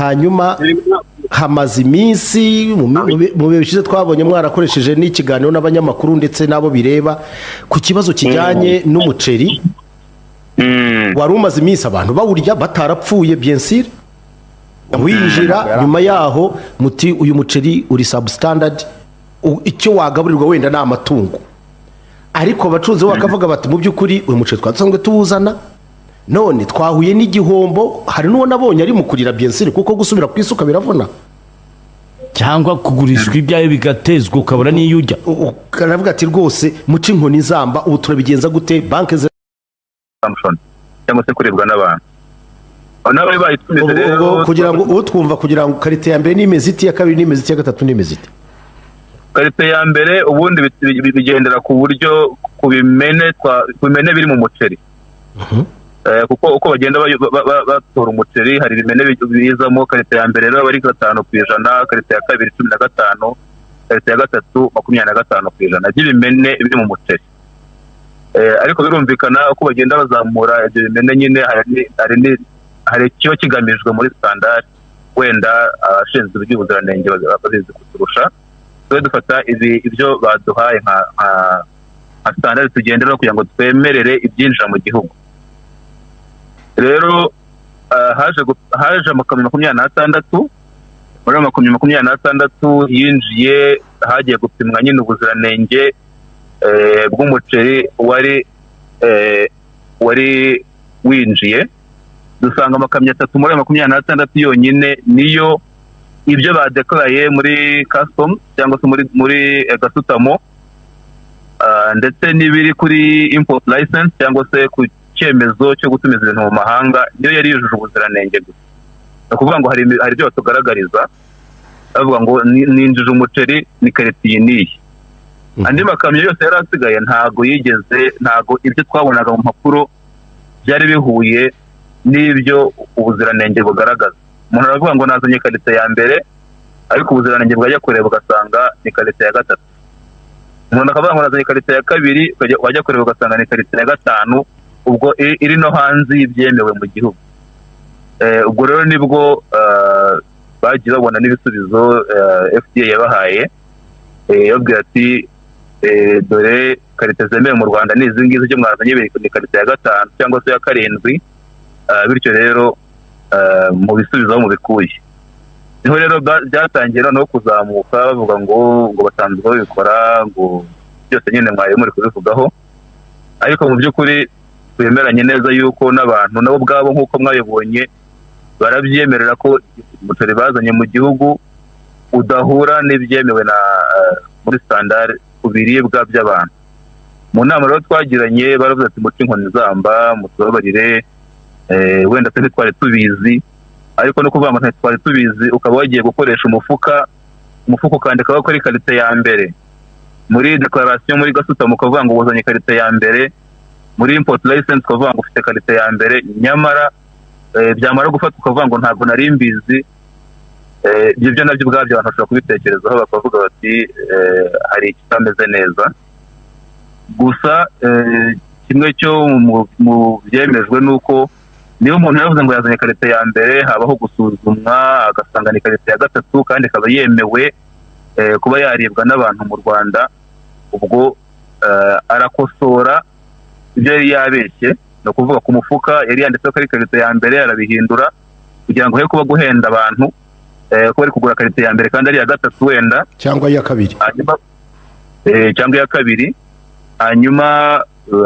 Hanyuma hamaze iminsi mu bihe bishize twabonye mwarakoresheje n'ikiganiro n'abanyamakuru ndetse n'abo bireba ku kibazo kijyanye n'umuceri wari umaze iminsi abantu bawurya batarapfuye, bien sûr, winjira. Nyuma yaho muti uyu muceri uri substandard, icyo wagaburirwa wenda ni amatungo. Ariko abacuruzi bo bakavuga bati: "Mu by'ukuri uyu muceri twari dusanzwe tuwuzana, none twahuye n'igihombo." Hari n'uwo nabonye ari mu kurira, bien sûr, kuko gusubira ku isuka biravuna. Cyangwa kugurishwa ibyawe bigatezwa, ukabura n'iyo ujya. Ukanavuga ati: "Rwose muce inkoni zamba, ubu turabigenza gute?" Banki Consumption cyangwa se kuribwa n'abantu. Abo nabo bari bayitumije rero. Ubwo kugira ngo utwumva, kugira ngo qualité ya mbere n'imeze iti, iya kabiri n'imeze iti, iya gatatu n'imeze iti? Qualité ya mbere ubundi bigendera ku buryo ku bimene biri mu muceri. Kuko uko bagenda batora umuceri hari ibimene bizamo. Qualité ya mbere rero aba ari 5%, qualité ya kabiri 15, qualité ya gatatu 25% by'ibimene biri mu muceri. Ariko birumvikana, uko bagenda bazamura ibyo bimene nyine hari ikiba kigamijwe muri standard, wenda abashinzwe iby'ubuziranenge babizi kuturusha. Twe dufata ibyo baduhaye nka standard tugenderaho kugira ngo twemerere ibyinjira mu gihugu. Rero haje amakamyo 26. Muri ayo makamyo 26 yinjiye, hagiye gupimwa nyine ubuziranenge bw'umuceri wari winjiye. Dusanga amakamyo atatu muri ayo 26 yonyine niyo ibyo badekaraye muri custom cyangwa se muri gasutamo, ndetse n'ibiri kuri import license cyangwa se ku cyemezo cyo gutumiza ibintu mu mahanga, niyo yari yujuje ubuziranenge gusa. Ni ukuvuga ngo hari ibyo batugaragariza bavuga ngo ninjije umuceri ni qualité iyi n'iyi. Andi makamyo yose yari asigaye ntago yigeze, ntago ibyo twabonaga mu mpapuro byari bihuye n'ibyo ubuziranenge bugaragaza. Umuntu aravuga ngo nazanye qualité ya mbere, ariko ubuziranenge bwajya kureba ugasanga ni qualité ya gatatu. Umuntu akavuga ngo nazanye qualité ya kabiri, wajya kureba ugasanga ni qualité ya gatanu, ubwo iri no hanze y'ibyemewe mu gihugu. Ubwo rero nibwo bagiye babona n'ibisubizo FDA yabahaye, yababwira ati: "Dore qualité zemewe mu Rwanda ni izi ngizi, ibyo mwazanye biri ni qualité ya gatanu cyangwa se ya karindwi. Bityo rero mu bisubizo aho mubikuye." Niho rero byatangiye noneho kuzamuka, bavuga ngo basanzwe babikora, ngo byose nyine mwari muri kubivugaho. Ariko mu by'ukuri twemeranye neza yuko n'abantu nabo ubwabo, nk'uko mwabibonye, barabyemerera ko umuceri bazanye mu gihugu udahura n'ibyemewe na muri standard ku biribwa by'abantu. Mu nama rero twagiranye baravuze ati: "Muce inkoni zamba, mutubabarire, wenda se ntitwari tubizi." Ariko no kuvuga ngo ntitwari tubizi, ukaba wagiye gukoresha umufuka ukandikaho ko ari qualité ya mbere, muri déclaration muri gasutamo ukavuga ngo wuzanye qualité ya mbere, muri import license ukavuga ngo ufite qualité ya mbere, nyamara byamara gufata ukavuga ngo ntabwo nari mbizi. Ibyo byo nabyo ubwabyo abantu bashobora kubitekerezaho bakavuga bati hari ikitameze neza. Gusa kimwe cyo mu byemejwe ni uko niba umuntu yavuze ngo yazanye qualité ya mbere, habaho gusuzumwa agasanga ni qualité ya gatatu kandi ikaba yemewe kuba yaribwa n'abantu mu Rwanda, ubwo arakosora ibyo yari yabeshye. Ni ukuvuga ku mufuka yari yanditseho ko ari qualité ya mbere, arabihindura kugira ngo he kuba guhenda abantu, ko bari kugura qualité ya mbere kandi ari iya gatatu wenda. Cyangwa iya kabiri. Hanyuma cyangwa iya kabiri. Hanyuma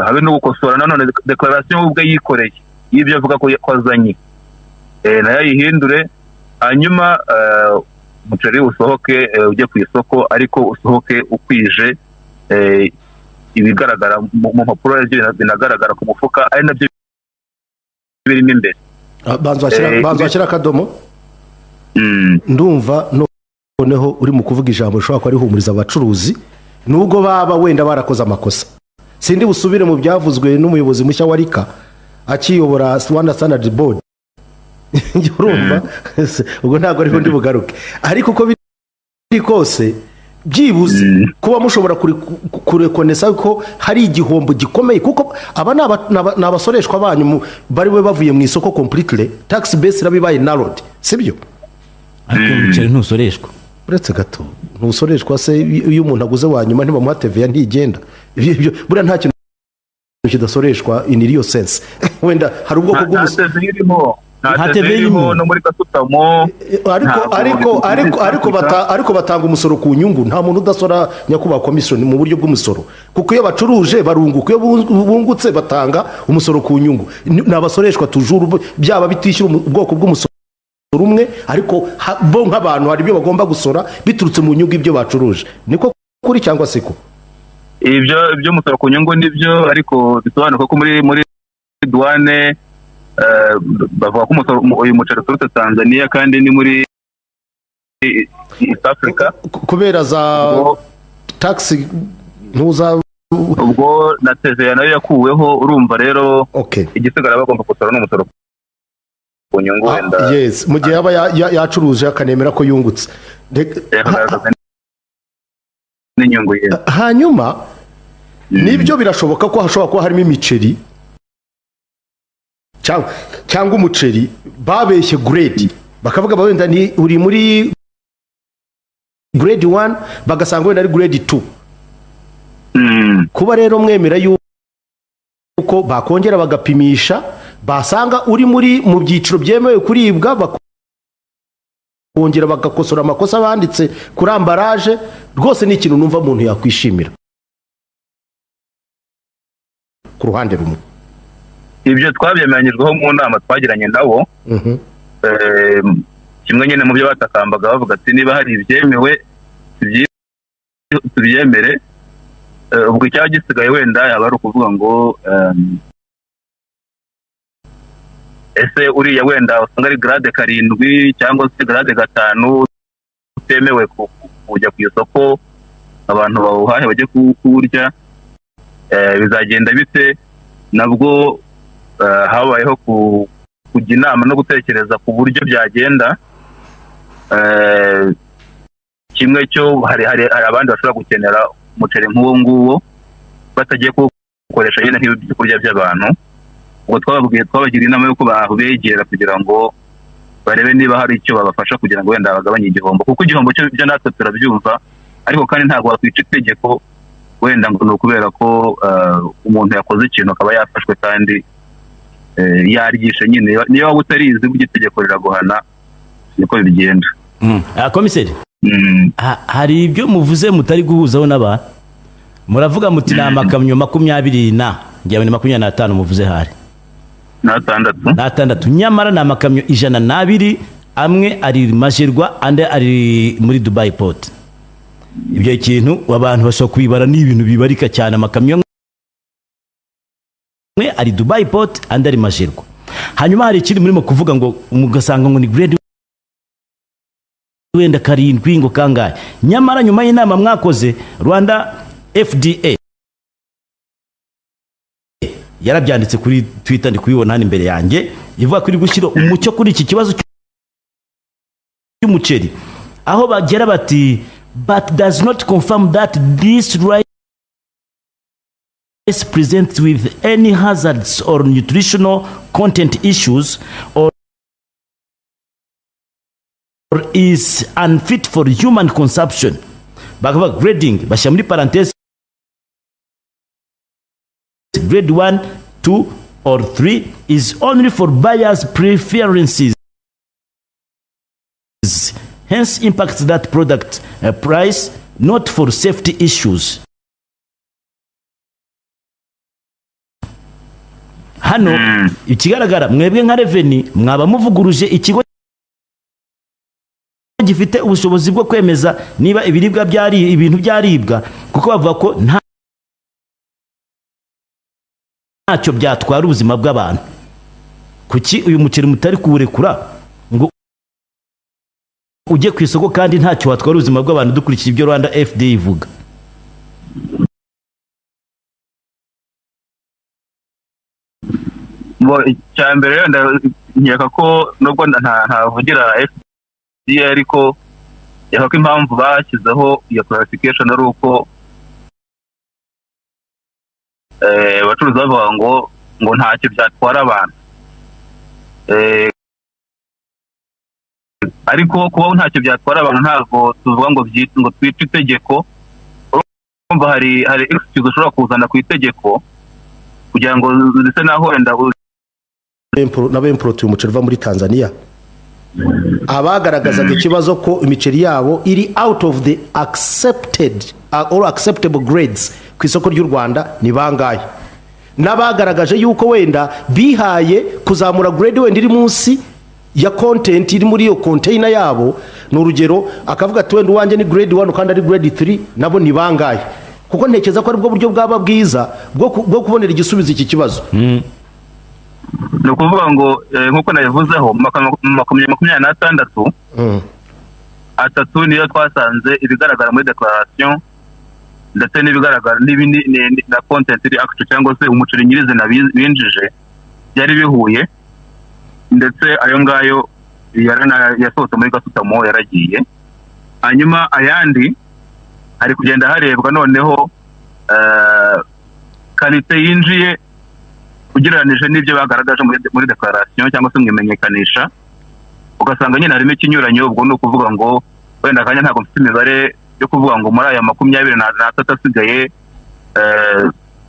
habe no gukosora nanone déclaration we ubwe yikoreye y'ibyo avuga ko azanye, nayo ayihindure. Hanyuma umuceri usohoke, ujye ku isoko, ariko usohoke ukwije ibigaragara mu mpapuro, aribyo binagaragara ku mufuka, ari nabyo birimo imbere. Ah, banza washyira akadomo. Ndumva noneho uri mu kuvuga ijambo rishobora kuba rihumuriza abacuruzi nubwo baba wenda barakoze amakosa. Sindi busubire mu byavuzwe n'umuyobozi mushya wa RICA akiyobora Rwanda Standard Board. Urumva ubwo ntabwo ariho ndi bugaruke, ariko uko biri kose, byibuze kuba mushobora kurekonesa ko hari igihombo gikomeye, kuko aba ni abasoreshwa banyu bari we bavuye mu isoko completely, tax base iraba ibaye narrowed, sibyo? Ariko umuceri ntusoreshwa. Uretse gato, ntusoreshwa se? Iyo umuntu aguze wa nyuma ntibamuha TVA? Ntigenda. Buriya nta kintu kidasoreshwa in real sense. Wenda hari ubwoko Nta bw'umusoro. TVA irimo, nta Nta TVA TVA irimo irimo. no muri gasutamo. Ariko Ntabwo ariko ariko ariko ariko batanga umusoro ku nyungu. Nta muntu udasora, nyakubahwa komisiyoni, mu buryo bw'umusoro, kuko iyo bacuruje barunguka. Iyo bungutse batanga umusoro ku nyungu. Ni abasoreshwa toujours, byaba bitishyura ubwoko bw'umusoro umwe, ariko bo nk'abantu hari ibyo bagomba gusora biturutse mu nyungu ibyo bacuruje. Niko kuri cyangwa siko? Ibyo by'umusoro ku nyungu nibyo, ariko bisobanuka ko muri douane bavuga ko umusoro, uyu muceri uturutse Tanzania kandi ni muri East Africa. Kubera za tax ntuza. Ubwo na TVA nayo yakuweho, urumva rero igisigara bagomba gusora n'umusoro ku nyungu wenda. Yes, mu gihe aba yacuruje akanemera ko yungutse. Yakagaragaza n'inyungu ye. Hanyuma nibyo, birashoboka ko hashobora kuba harimo imiceri cyangwa umuceri babeshye grade, bakavuga wenda ni uri muri grade 1, bagasanga wenda ari grade 2. Kuba rero mwemera yuko bakongera bagapimisha, basanga uri mu byiciro byemewe kuribwa, bakongera bagakosora amakosa banditse kuri emballage, rwose ni ikintu numva umuntu yakwishimira ku ruhande rumwe. Ibyo twabyemeranyijweho mu nama twagiranye nabo. Kimwe nyine mu byo batakambaga, bavuga ati niba hari ibyemewe tubyemere. Ubwo icyaba gisigaye wenda yaba ari ukuvuga ngo ese uriya wenda usanga ari grade 7 cyangwa se grade 5 utemewe kujya ku isoko, abantu bawuhahe bajye kuwurya, bizagenda bite? Nabwo habayeho kujya inama no gutekereza ku buryo byagenda. Kimwe cyo hari abandi bashobora gukenera umuceri nk'uwo nguwo batagiye kuwukoresha nyine nk'ibyo kurya by'abantu. Ubwo twabagiriye inama y'uko babegera kugira ngo barebe niba hari icyo babafasha kugira ngo wenda bagabanye igihombo, kuko igihombo cyo byo natwe turabyumva, ariko kandi ntabwo wakwica itegeko wenda ngo ni ukubera ko umuntu yakoze ikintu akaba yafashwe kandi yaryishe nyine. Niyo waba utarizi, burya itegeko riraguhana, niko bigenda. Komiseri, hari ibyo muvuze mutari guhuzaho n'abantu. Muravuga muti ni amakamyo 20 na ngira ngo ni 25 muvuze hari. N'atandatu. N'atandatu, nyamara ni amakamyo 102, amwe ari Magerwa, andi ari muri Dubai Port. Ibyo kintu abantu bashobora kubibara, ni ibintu bibarika cyane. Amakamyo amwe ari Dubai Port, andi ari Magerwa. Hanyuma hari ikindi murimo kuvuga ngo mugasanga ngo ni grade wenda 7 ngo kangahe, nyamara nyuma y'inama mwakoze, Rwanda FDA yarabyanditse kuri Twitter, ndi kubibona hano imbere yanjye, ivuga ko iri gushyira umucyo kuri iki kibazo cy'umuceri, aho bagera bati: "But does not confirm that this rice presents with any hazards or nutritional content issues or is unfit for human consumption." Bakavuga grading, bashyira muri parenthèse grade 1, 2 or 3 is only for buyers' preferences, hence impacts that product price, not for safety issues. Hano ikigaragara, mwebwe nka Revenue mwaba muvuguruje ikigo gifite ubushobozi bwo kwemeza niba ibiribwa byari ibintu byaribwa, kuko bavuga ko ntacyo byatwara ubuzima bw'abantu. Kuki uyu muceri mutari kuwurekura ngo ujye ku isoko kandi ntacyo watwara ubuzima bw'abantu, dukurikije ibyo Rwanda FDA ivuga? Bo, icya mbere wenda nkeka ko nubwo ntavugira FDA, ariko nkeka ko impamvu bashyizeho iyo clarification ari uko abacuruzi bavuga ngo ntacyo byatwara abantu. Ariko kuba ntacyo byatwara abantu, ntabwo tuvuga ngo twice itegeko. Urumva hari excuse ushobora kuzana ku itegeko kugira ngo ndetse naho wenda N'abemporoti umuceri uva muri Tanzania, abagaragazaga ikibazo ko imiceri yabo iri out of the accepted or acceptable grades ku isoko ry'u Rwanda ni bangahe? N'abagaragaje yuko wenda bihaye kuzamura grade wenda iri munsi ya content iri muri iyo container yabo, ni urugero, akavuga ati wenda uwanjye ni grade 1 kandi ari grade 3, nabo ni bangahe? Kuko ntekereza ko aribwo buryo bwaba bwiza bwo kubonera igisubizo iki kibazo. Ni ukuvuga ngo nk'uko nabivuzeho, mu makamyo 26, atatu niyo twasanze ibigaragara muri declaration ndetse n'ibigaragara n'ibindi na content iri actual, cyangwa se umuceri nyirizina binjije byari bihuye, ndetse ayo ngayo yasohotse muri gasutamo yaragiye. Hanyuma ayandi hari kugenda harebwa noneho qualité yinjiye ugereranije n'ibyo bagaragaje muri declaration cyangwa se mu imenyekanisha, ugasanga nyine harimo ikinyuranyo. Ubwo ni ukuvuga ngo wenda akanya ntabwo mfite imibare yo kuvuga ngo muri aya 23 asigaye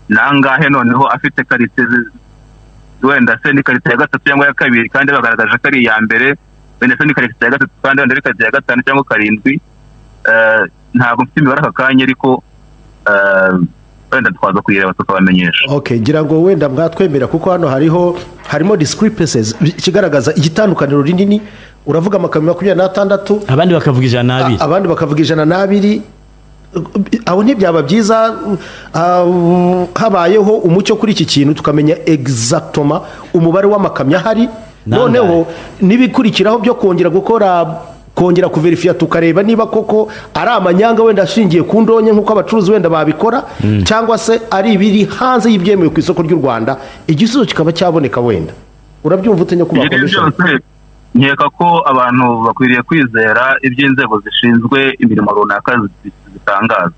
ni angahe noneho afite qualité wenda se ni qualité ya gatatu cyangwa ya kabiri kandi bagaragaje ko ari iya mbere, wenda se ni qualité ya gatatu kandi wenda ari qualité ya gatanu cyangwa karindwi. Ntabwo mfite imibare aka kanya, ariko wenda twaza kuyireba tukabamenyesha. Okay, ngira ngo wenda mwatwemera, kuko hano harimo discrepancies, ikigaragaza igitandukaniro rinini. Uravuga amakamyo 26, abandi bakavuga 102. Abandi bakavuga 102. Aho ntibyaba byiza habayeho umucyo kuri iki kintu, tukamenya exactement umubare w'amakamyo ahari, Nangahe? noneho n'ibikurikiraho byo kongera gukora, kongera kuverifiya, tukareba niba koko ari amanyanga wenda ashingiye ku ndonke nk'uko abacuruzi wenda babikora, cyangwa se ari ibiri hanze y'ibyemewe ku isoko ry'u Rwanda, igisubizo kikaba cyaboneka wenda. Urabyumva ute, nyakubahwa Ibyo commissioner? byose, nkeka ko abantu bakwiriye kwizera ibyo inzego zishinzwe imirimo runaka zitangaza.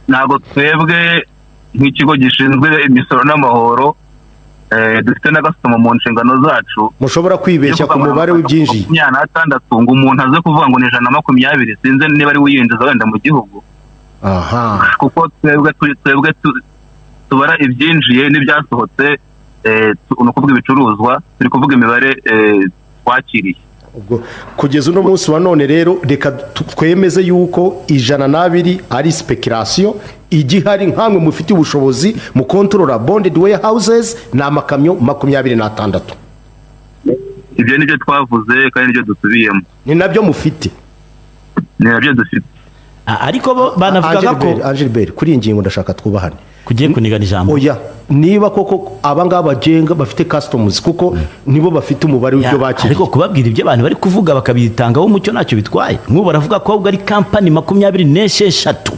Ntabwo twebwe nk'ikigo gishinzwe imisoro n'amahoro, dufite na gasutamo mu nshingano zacu, mushobora kwibeshya ku mubare w'ibyinjiye. 26 ngo umuntu aze kuvuga ngo ni 120, sinzi niba ari we uyinjiza wenda mu gihugu, kuko twebwe tubara ibyinjiye n'ibyasohotse, ni ukuvuga ibicuruzwa, turi kuvuga imibare twakiriye. Ubwo kugeza uno munsi wa none rero, reka twemeze yuko 102 ari speculation. Igihari, nkamwe mufite ubushobozi mu controla bonded warehouses, ni amakamyo 26. Ibyo nibyo twavuze kandi nibyo dusubiyemo. Ni nabyo mufite. Ni nabyo dufite. Ariko bo banavugaga ko Angel, kuri iyi ngingo ndashaka twubahane. Kugiye kunigana ijambo. Oya, niba koko aba ngaba bagenga bafite customs, kuko nibo bafite umubare w'ibyo bakiriye. Ariko kubabwira ibyo abantu bari kuvuga bakabitangaho umucyo ntacyo bitwaye. Nk'ubu baravuga ko ahubwo ari kampani 26,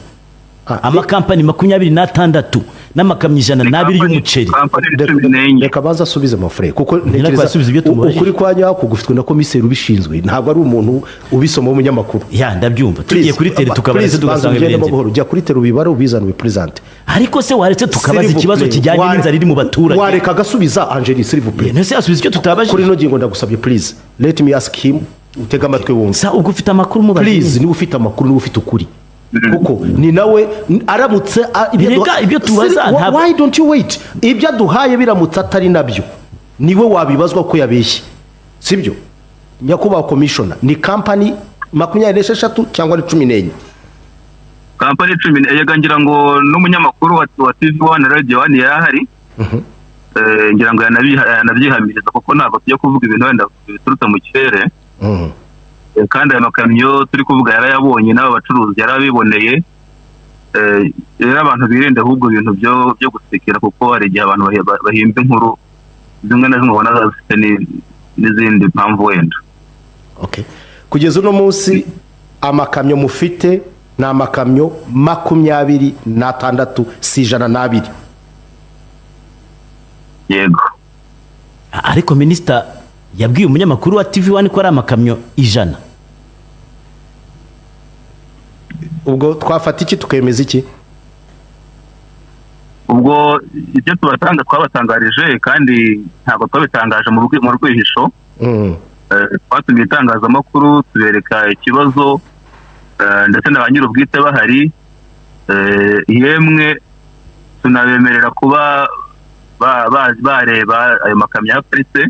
amakampani 26 n'amakamyo 102 y'umuceri. Kampani 14. Reka baze asubize amafure, kuko Nako yasubiza ibyo tumubajije. ukuri kwa nyako gufitwe na komiseri ubishinzwe, ntabwo ari umuntu ubisoma w'umunyamakuru. Ya, ndabyumva. Tugiye kuri terrain tukabaza, Please, banza tugasanga ugendemo birenze. buhoro, jya kuri terrain ubibare, ubizane, ubipresente. Ariko se waretse tukabaza ikibazo kijyanye n'inzara iri mu baturage? Wareka agasubiza, Angeli, s'il vous plaît. Ntese yasubiza icyo tutabajije? Kuri ino ngingo ndagusabye, please let me ask him, utege amatwi wumve. Sa ubwo ufite amakuru mubaze. Please, niba ufite amakuru, niba ufite ukuri, kuko ni nawe aramutse Erega ibyo tubaza Why don't you wait? Ibyo aduhaye biramutse atari nabyo, niwe wabibazwa ko yabeshye, sibyo? Nyakubahwa commissioner, ni kampani 26 cyangwa ni 14? Kampani cumi, erega ngira ngo n'umunyamakuru wa TV One, Radio One yari ahari. Ngira ngo yanabyihamiriza, kuko ntabwo tujya kuvuga ibintu wenda biturutse mu kirere. Kandi aya makamyo turi kuvuga yarayabonye, n'aba bacuruzi yarabiboneye. Rero abantu birinde ahubwo ibintu byo gusekera, kuko hari igihe abantu bahimba inkuru zimwe na zimwe ubona zifite n'izindi mpamvu wenda. Okay. Kugeza uno munsi amakamyo mufite ni amakamyo 26, si 102? Yego. Ariko minisita yabwiye umunyamakuru wa TV One ko ari amakamyo 100. Ubwo twafata iki, tukemeza iki? Ubwo ibyo tubatanga twabatangarije, kandi ntabwo twabitangaje mu rwihisho. Twatumiye itangazamakuru, tubereka ikibazo, ndetse na ba nyir'ubwite bahari. Yemwe tunabemerera kuba bareba ayo makamyo ahaparitse.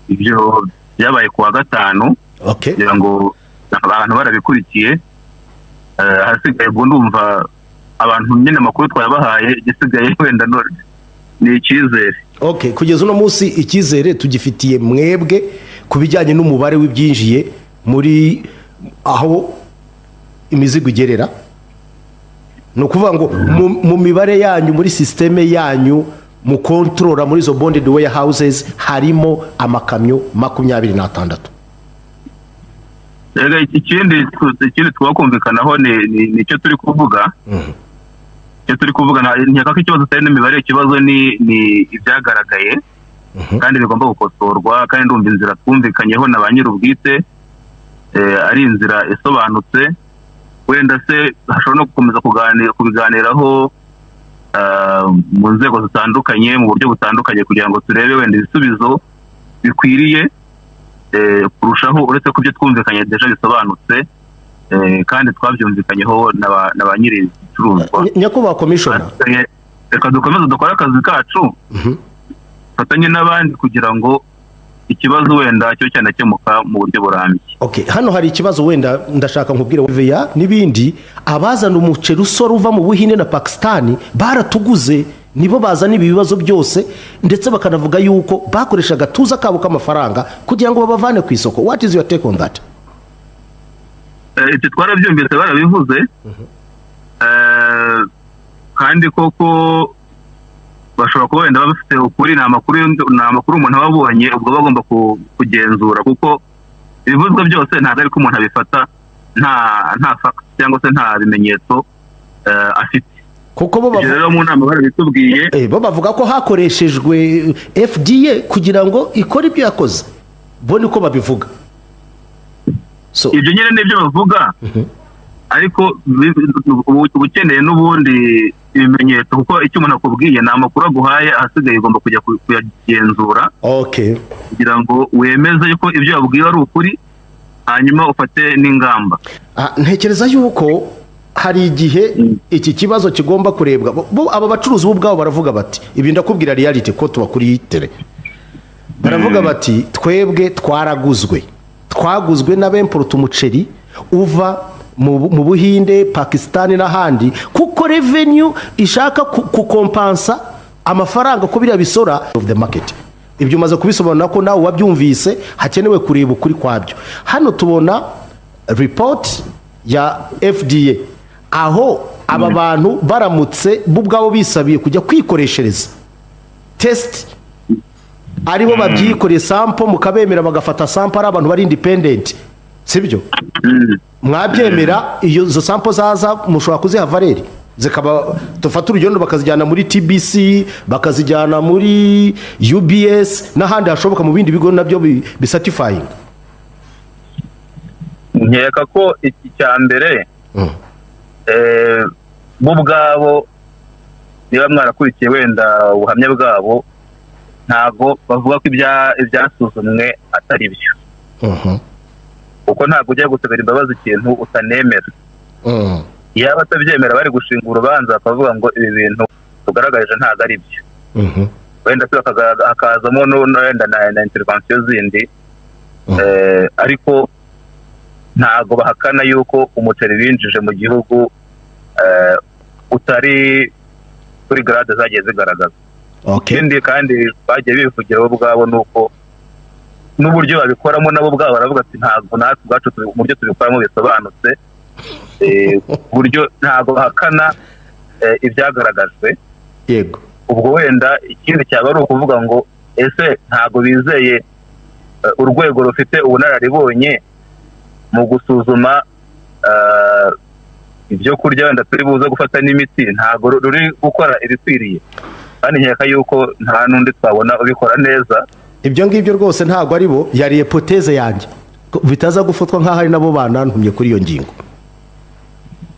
Ibyo byabaye ku wa gatanu, kugira ngo abantu barabikurikiye. Ahasigaye ubwo ndumva abantu nyine amakuru twayabahaye, igisigaye wenda ni icyizere. Okay, kugeza uno munsi icyizere tugifitiye mwebwe ku bijyanye n'umubare w'ibyinjiye muri aho imizigo igerera. Ni ukuvuga ngo mu mibare yanyu, muri système yanyu mu controla muri izo bonded warehouses, harimo amakamyo 26? Erega ikindi twakumvikanaho ni icyo turi kuvuga. Icyo turi kuvuga, nkeka ko ikibazo atari n'imibare, ikibazo ni ibyagaragaye kandi bigomba gukosorwa. Kandi ndumva inzira twumvikanyeho na ba nyir'ubwite ari inzira isobanutse. Wenda se hashobora no gukomeza kubiganiraho mu nzego zitandukanye, mu buryo butandukanye, kugira ngo turebe wenda ibisubizo bikwiriye kurushaho, uretse ko ibyo twumvikanye déjà bisobanutse, kandi twabyumvikanyeho na ba nyiri ibicuruzwa. Nyakubahwa commissioner. Reka dukomeze dukore akazi kacu, dufatanye n'abandi kugira ngo ikibazo wenda cyo cyanakemuka mu buryo burambye. Okay, hano hari ikibazo wenda ndashaka nkubwire. TVA n'ibindi, abazana umuceri usora uva mu Buhinde na Pakisitani baratuguze, nibo bazana ibi bibazo byose, ndetse bakanavuga yuko bakoresha agatuza kabo k'amafaranga kugira ngo babavane ku isoko. What is your take on that? Ibyo twarabyumvise, barabivuze. Kandi koko bashobora kuba wenda bafite ukuri. Ni amakuru umuntu aba abonye, ubwo bagomba kugenzura, kuko ibivuzwe byose ntabwo ari ko umuntu abifata nta fact cyangwa se nta bimenyetso afite. Kuko bo Ibyo rero mu nama barabitubwiye. Bo bavuga ko hakoreshejwe FDA kugira ngo ikore ibyo yakoze, bo niko babivuga. So Ibyo nyine nibyo bavuga, ariko uba ukeneye n'ubundi ibimenyetso, kuko icyo umuntu akubwiye ni amakuru aguhaye, ahasigaye ugomba kujya kuyagenzura kugira ngo wemeze yuko ibyo wabwiwe ari ukuri, hanyuma ufate n'ingamba. Ah, ntekereza yuko hari igihe iki kibazo kigomba kurebwa. Aba bacuruzi bo ubwabo baravuga bati, ibi ndakubwira reality ko tuba kuri terrain, baravuga bati: "Twebwe twaraguzwe, twaguzwe n'abemporuta umuceri uva mu Buhinde, Pakisitani n'ahandi, kuko revenue ishaka kukompansa amafaranga ko biriya bisora of the market." Ibyo umaze kubisobanura ko nawe wabyumvise, hakenewe kureba ukuri kwabyo. Hano tubona report ya FDA, aho aba bantu baramutse bo ubwabo bisabiye kujya kwikoreshereza test, aribo babyikoreye sample, mukabemera bagafata sample, ari abantu bari independent, sibyo? Mwabyemera? Iyo izo sample zaza, mushobora kuziha valeur, zikaba, dufate urugendo, bakazijyana muri TBC, bakazijyana muri UBS n'ahandi hashoboka mu bindi bigo nabyo bisatifyinga? Nkeka ko iki cya mbere, bo ubwabo, niba mwarakurikiye wenda ubuhamya bwabo, ntabwo bavuga ko ibyasuzumwe atari byo, kuko ntabwo ujya gusabira imbabazi ikintu utanemera. Yaba atabyemera, bari gushinga urubanza bakavuga ngo ibi bintu tugaragarije ntabwo ari byo. Wenda se hakazamo wenda na intervention zindi. Ariko ntabwo bahakana yuko umuceri binjije mu gihugu utari kuri grade zagiye zigaragaza. Ikindi kandi bagiye bivugira bo ubwabo ni uko n'uburyo babikoramo, nabo ubwabo baravuga ati: "Ntabwo natwe ubwacu uburyo tubikoramo bisobanutse." Ku buryo ntabwo bahakana ibyagaragajwe. Ubwo wenda ikindi cyaba ari ukuvuga ngo ese ntabwo bizeye urwego rufite ubunararibonye mu gusuzuma ibyo kurya, wenda turi buze gufata n'imiti, ntabwo ruri gukora ibikwiriye? Kandi nkeka yuko nta n'undi twabona ubikora neza. Ibyo ngibyo rwose ntabwo ari bo, yari hypothèse yanjye. Ko bitaza gufatwa nk'aho ari nabo banantumye kuri iyo ngingo.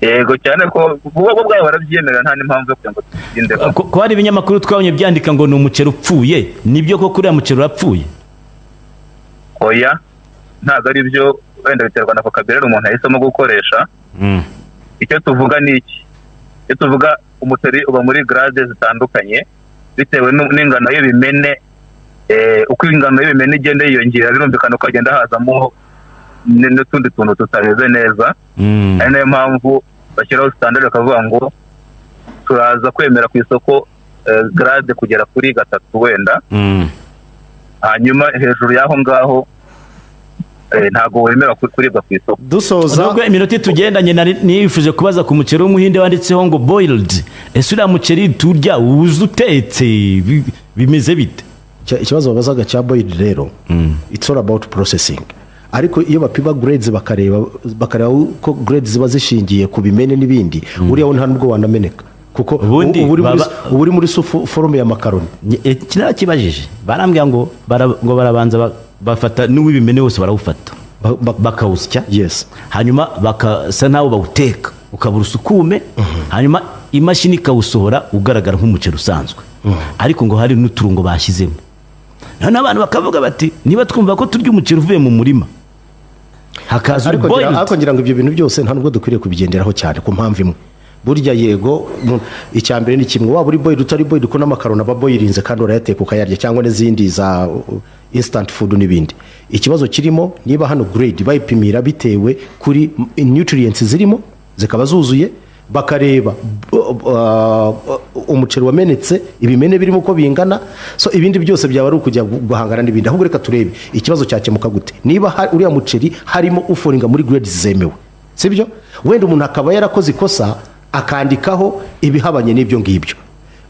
Yego, cyane ko bo ubwabo barabyemera, nta n'impamvu yo kugira ngo tubitindeho. Ko hari ibinyamakuru twabonye byandika ngo ni umuceri upfuye, nibyo koko uriya muceri urapfuye? Oya, ntabwo ari byo. Wenda biterwa na vocabulaire umuntu yahisemo gukoresha. Icyo tuvuga ni iki? Icyo tuvuga, umuceri uba muri grade zitandukanye bitewe n'ingano y'ibimene. Uko ingano y'ibimene igenda yiyongera, birumvikana ko hagenda hazamo n'utundi tuntu tutameze neza. Ari nayo mpamvu bashyiraho standard, bakavuga ngo turaza kwemera ku isoko grade kugera kuri 3 wenda, hanyuma hejuru y'aho ngaho ntabwo wemera kuribwa ku isoko. Dusoza. Nubwo iminota tugendanye, nari nifuje kubaza ku muceri w'Umuhinde wanditseho ngo boiled. Ese uriya muceri turya uza utetse, bimeze bite? Ikibazo babazaga cya boiled rero, it's all about processing. Ariko iyo bapima grades, bakareba uko grades ziba zishingiye ku bimene n'ibindi, uriya wo nta nubwo wanameneka, kuko Ubundi uba uri muri uba uri muri forme ya makaroni. Iki narakibajije, barambwira ngo ngo barabanza bafata n'uw'ibimene wose barawufata, bakawusya, hanyuma bakasa n'aho bawuteka ukabura usukume, hanyuma imashini ikawusohora ugaragara nk'umuceri usanzwe, ariko ngo hari n'uturungo bashyizemo. Noneho abantu bakavuga bati niba twumva ko turya umuceri uvuye mu murima, hakaza Ariko ngira, boiled. ariko ngira ngo ibyo bintu byose nta nubwo dukwiriye kubigenderaho cyane, ku mpamvu imwe. Burya yego, icya mbere ni kimwe, waba uri boiled, utari boiled, ko n'amakaroni aba boilinze kandi urayateka ukayarya, cyangwa n'izindi za instant food n'ibindi. Ikibazo kirimo, niba hano grade bayipimira bitewe kuri nutrients zirimo zikaba zuzuye, bakareba umuceri wamenetse, ibimene birimo uko bingana, so ibindi byose byaba ari ukujya guhangana n'ibindi. Ahubwo reka turebe ikibazo cyakemuka gute. Niba uriya muceri harimo ufallinga muri grade zemewe, sibyo? Wenda umuntu akaba yarakoze ikosa akandikaho ibihabanye n'ibyo ngibyo.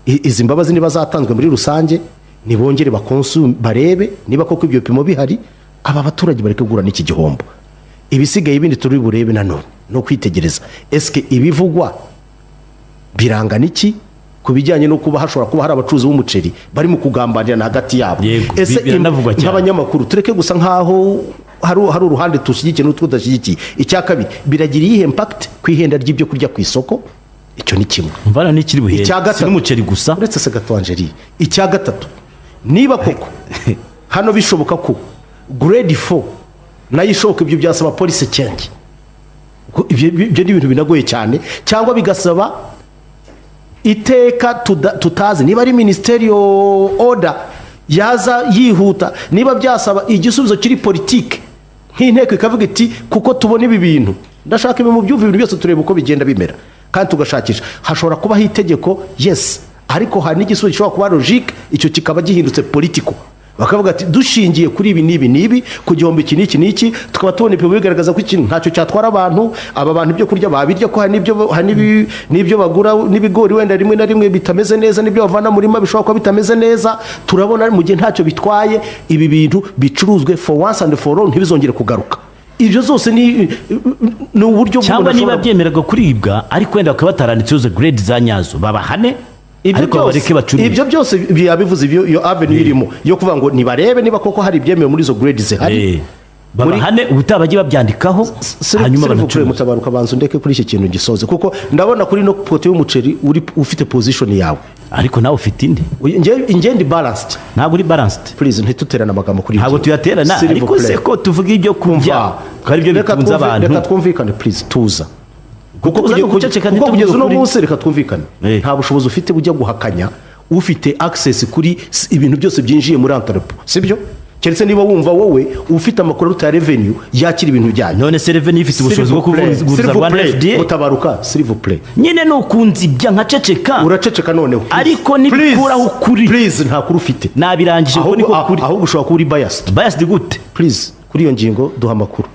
Izi mbabazi niba zatanzwe muri rusange, nibongere baconsume, barebe niba koko ibyo bipimo bihari, aba baturage bareke guhura n'iki gihombo. Ibisigaye bindi turi burebe nanone ni ukwitegereza: esike ibivugwa birangana iki ku bijyanye no kuba hashobora kuba hari abacuruzi b'umuceri barimo kugambanirana hagati yabo? Yego, Ese biranavugwa cyane. nk'abanyamakuru tureke gusa nk'aho hari uruhande dushyigikiye n'utwo tudashyigikiye. Icya kabiri, biragira iyihe impact ku ihenda ry'ibyo kurya ku isoko? Icyo ni kimwe. Mvana n'ikiri buhende. Icya Si gatatu, n'umuceri gusa. Uretse se gato, Angeli. Icya gatatu, niba koko hano bishoboka ko grade 4 nayo ishoboka, ibyo byasaba policy change. Kuko ibyo ni ibintu binagoye cyane, cyangwa bigasaba iteka tutazi niba ari ministerial order yaza yihuta, niba byasaba igisubizo kiri politike, nk'inteko ikavuga iti kuko tubona ibi bintu, ndashaka ibi mu byumva, ibintu byose tureba uko bigenda bimera kandi tugashakisha. Hashobora kubaho itegeko, yes, ariko hari n'igisubizo gishobora kuba logique, icyo kikaba gihindutse political, bakavuga ati dushingiye kuri ibi n'ibi n'ibi, ku gihombo iki n'iki n'iki, tukaba tubona ibipimo bigaragaza ko ikintu ntacyo cyatwara abantu, aba bantu ibyo kurya babirya, ko hari n'ibyo hari n'ibyo bagura n'ibigori wenda rimwe na rimwe bitameze neza, n'ibyo bavana mu murima bishobora kuba bitameze neza, turabona mu gihe ntacyo bitwaye, ibi bintu bicuruzwe for once and for all, ntibizongere kugaruka. Ibyo zose ni uburyo Cyangwa bw'umuntu niba ashobora- byemererwa kuribwa, ariko wenda bakaba bataranditseho izo grade za nyazo, babahane, Ibyo ariko byose, bareke bacuruze. Ibyo byose bivuze iyo avenue irimo yo kuvuga ngo nibarebe niba koko hari ibyemewe muri izo grade zihari. Babahane, ubutaha bajye babyandikaho, hanyuma S'il vous plaît, banacuruze. Mutabaruka, banza undeke kuri iki kintu gisoze, kuko ndabona kuri no côté y'umuceri uri ufite position yawe. Ariko nawe ufite indi. Njye ndi balanced. Ntabwo uri balanced. Please, ntituterane amagambo kuri Ntabwo ibyo. tuyaterana, S'il vous ariko se plaît. ko tuvuga ibyo kurya ko ari byo Reka bitunze abantu? Reka twumvikane, please, tuza, kuko Tuza ni uguceceka, kuko ntituvuge kugeza uno ukuri. munsi, reka twumvikane, nta bushobozi ufite bujya guhakanya ufite access kuri ibintu byose byinjiye muri entrepôt, sibyo? Keretse niba wumva wowe ufite amakuru aruta ya revenue yakira ibintu byanyu. None se revenue ifite ubushobozi bwo kuvuguruza Rwanda FDA? Mutabaruka, s'il vous plaît. Nyine ni ukunzibya nkaceceka. Uraceceka noneho. Ariko nibikuraho ukuri. Please, nta kuri ufite. Nabirangije, kuko Ahubwo niko kuri. ahubwo ushobora kuba uri biased. Biased gute? Please, kuri iyo ngingo duha amakuru.